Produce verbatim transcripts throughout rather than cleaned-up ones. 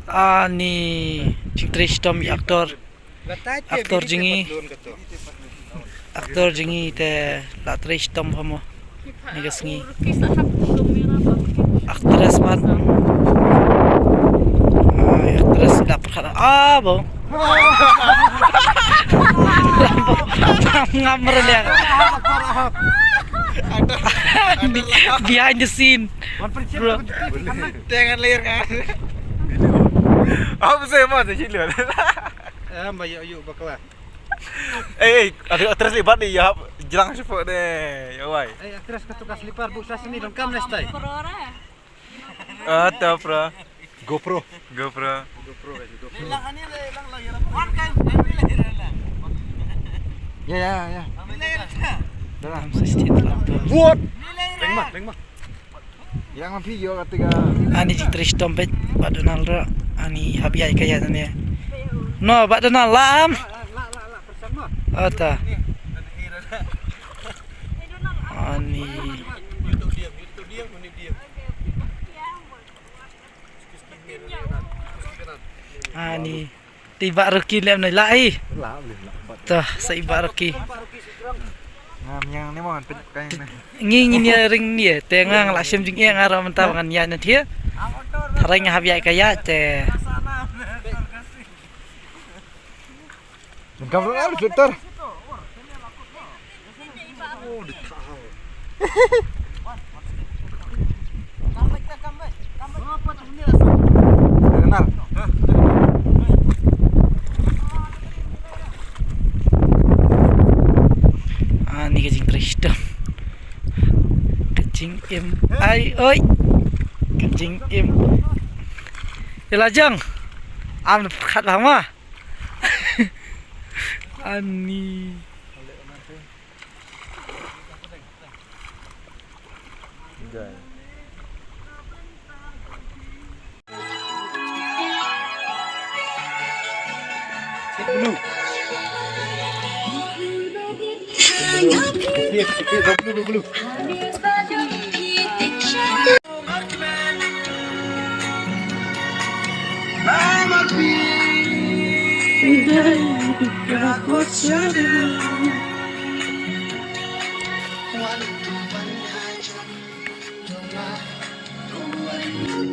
Ani jingtrei shitom ïa actor. Actor jong ngi. Actor jong ngi te la trei shitom bha mo. Ni ka sngi. Actress pat. Ah, actress la pyrkhat. Ah, bo. Ngam rliang. Behind the scene. Bro. Teng layar kan. Apa saya mau sih lu? Eh, mbak, yuk, yuk, bakla. Eh, eh, ada actress libat nih, ya, jelang sepok deh, ya, wai. Eh, actress ka tu ka slipper, bu sa sini, dong kam nestai. Ah, ta pra. GoPro. GoPro. Ya, ya, ya. Dah lah. Buat. Leng mah, leng mah. Yang mah phi yo kata ka. Ani jingtrei shitom peit Bah Donald ruh. Ani hap ïaid ka ïaid ne. No, Bah Donald, la am. Ata. Ani. Ani. Te i Bah Rocky lem na la i. Te sa i Bah Rocky. Ngam ïa ni mo ngan pynkai ni. Ngi ngin ïa ring ni te nga nga la shem jingeh nga ruh mynta ba ngan ïaid na thiah. Tharai nga hap ïaid ka ïaid te. Ngan kam ruh na filter. Ani ka jingtrei shitom. Ka jingim. Ai, oi. Ka jingim. Ïa la jong. Am pyrkhat bha ma. Ani.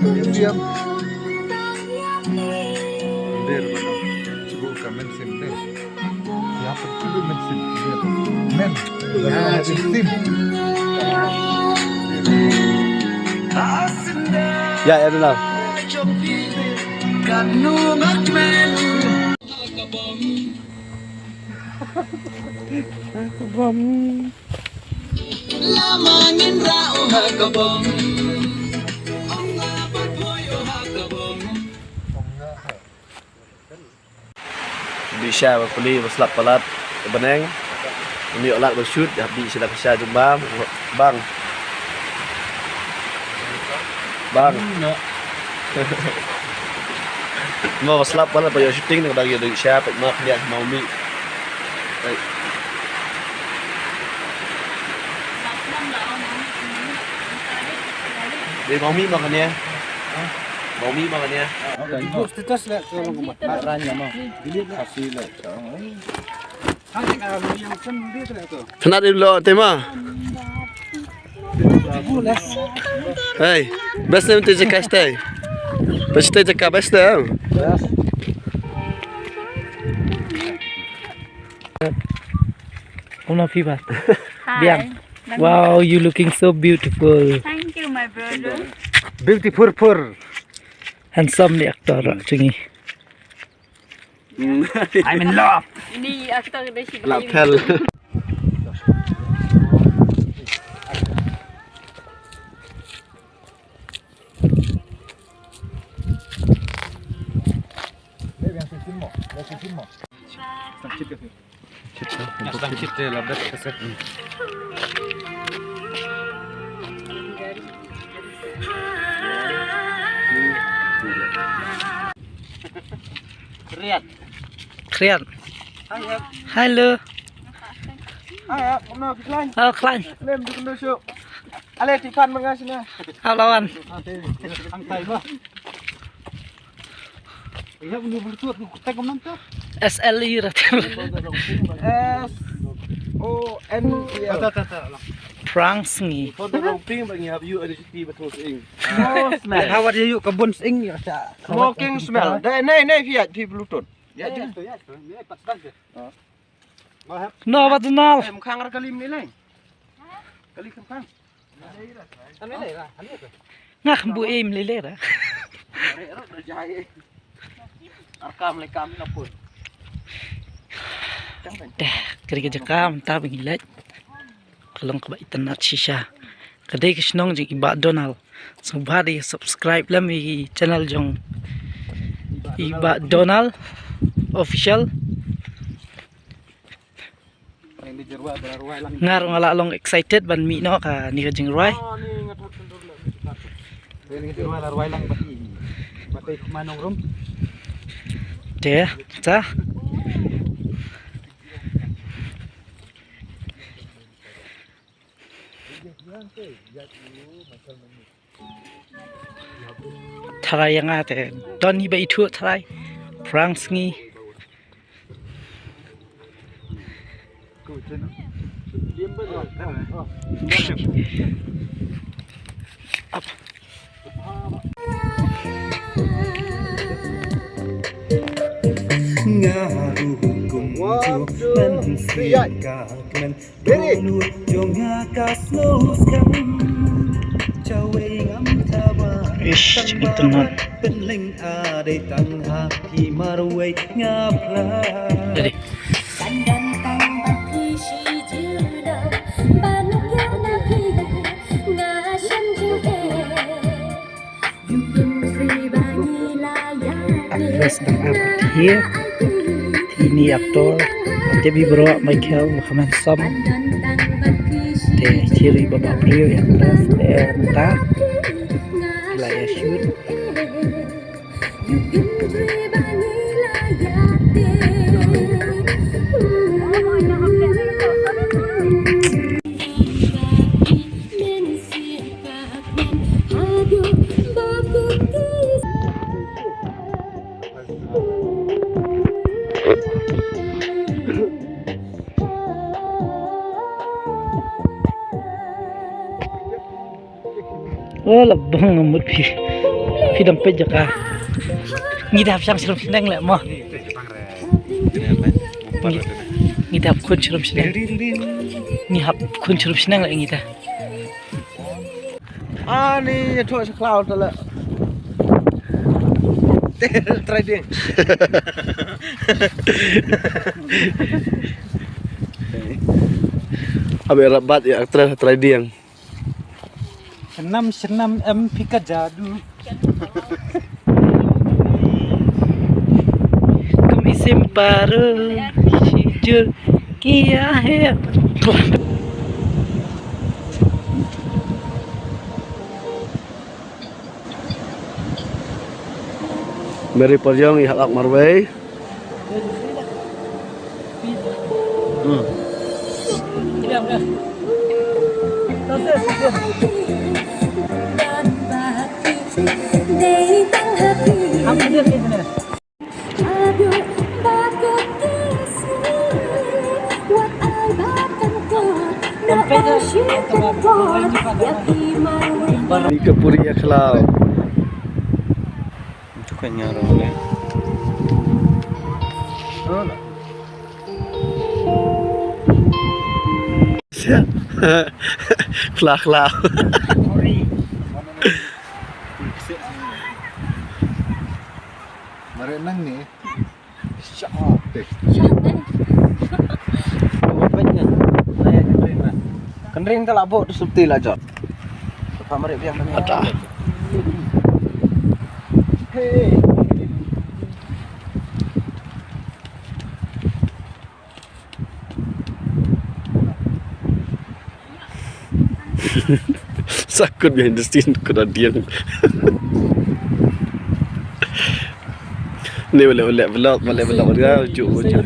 Diam, diam. Ber, ber. Cuba ka men sim deh. Siapa tu men sim? Dia tu. Men. Ya, men sim. Ya, ya, benar. Bom. Dih sha ba pule ba slap palat ba bneng. Ym ïoh lad ba shoot, hap dih sha la ka sha jong bam. Bang. Bang. Mo ba slap palat ba ïoh shooting, dang ïoh dih sha peit ma khlieh ma u mih. Dei ma u mih ma kane. Ma u mih ma kane. Ibu status le, tolong ke mat. Mat ranya ma. Delete lah. Kasih le. Thanat im lo tema. Hey, best nem te jaka stay. Best te jaka best te. Una fiba. Hi. Biang. Wow, you looking so beautiful. Thank you, my brother. Beautiful, pur. Handsome ni actor, chingi. I'm in love. Ini actor dia si Love hell. Kriat. Kriat. Hello. Hello, Klan. Ale, tipan mengas na. Halawan. Ang tayo ba? Ïa, uni Bluetooth, uni kontak kumno to? S L E ra te. S O N E L. Ta, ta, ta, ta. Prang sngi. Phone to rong ping ba ngi hap ïoh energy ba thung sing. Oh, smell. Hawat ïa ïoh ka bun sing ïa ta. Smoking smell. Dei, nei, nei, phi ïa, phi Bluetooth. Ïa, ïa, ïa, ïa, pat sdang. No, wat nal. Em khang ar kalim ni leng. Kali khang khang. Nga kham bu im lele ra. Ar kam le kam na pun. Dah, kari ka jaka mynta ba ngi leit. Ka long kaba itynnad shisha. Ka dei ka shnong jong i Bah Donald. Sngewbha ïa subscribe lem ïa i channel jong i Bah Donald Official. Nga ruh nga la long excited ban mih noh kane ka jingrwai. Te, ta. Tharai ïa nga te don hi ba ithuh tharai. Prang sngi. Nga ruh kum ju men si ka men. Ready? Ish, itynnad. Ready. Actress dang hap hi. Te ine i actor. Te ba i bro Michael ba kmen som. Te i chiri ba ba briew i actress te mynta. La ïa shoot. Oh, la bang mut phi. Phi dang peit jaka. Ngi dap shang shrum shneng leh mo. Ngi dap khun shrum shneng. Ngi hap khun shrum shneng leh ngi da. Ani, ïathuh sha khlaw te leh. Trai dieng. Abe rabat ïa trai, trai dieng. Shnam shnam em phi ka jadu. Kum isim paru shijur kiya hai. Meri Podiong i hak marwei. Hmm. Ni ka puri ïa khlaw. Itu kan nyarong deh. Khla khla. Mare nang ni. Shot. Kan ring ka labo tu sukti la jot. Ka mare biang kan. Ada. Hey. Sakut behind the scene kena diam. Ni boleh boleh vlog, boleh vlog dia ju ju.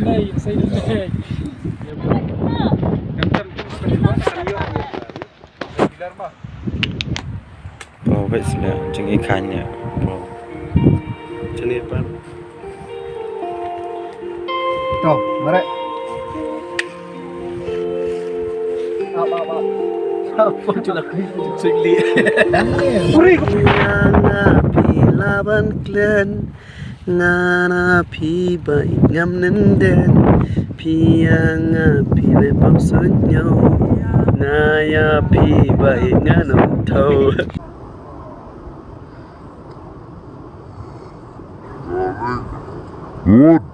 Oh, wait sila jing ikan ya. Oh. Jenis apa? To, mare. Ap, ap, ap. Ap, pun chulak. Chulak. Uri. Ïa nga phi lah ban klet. Nga na phi ba ngam nynden. Phi ïa nga phi leh bam suidñiew. Nga ïa phi ba ngan ym thaw. What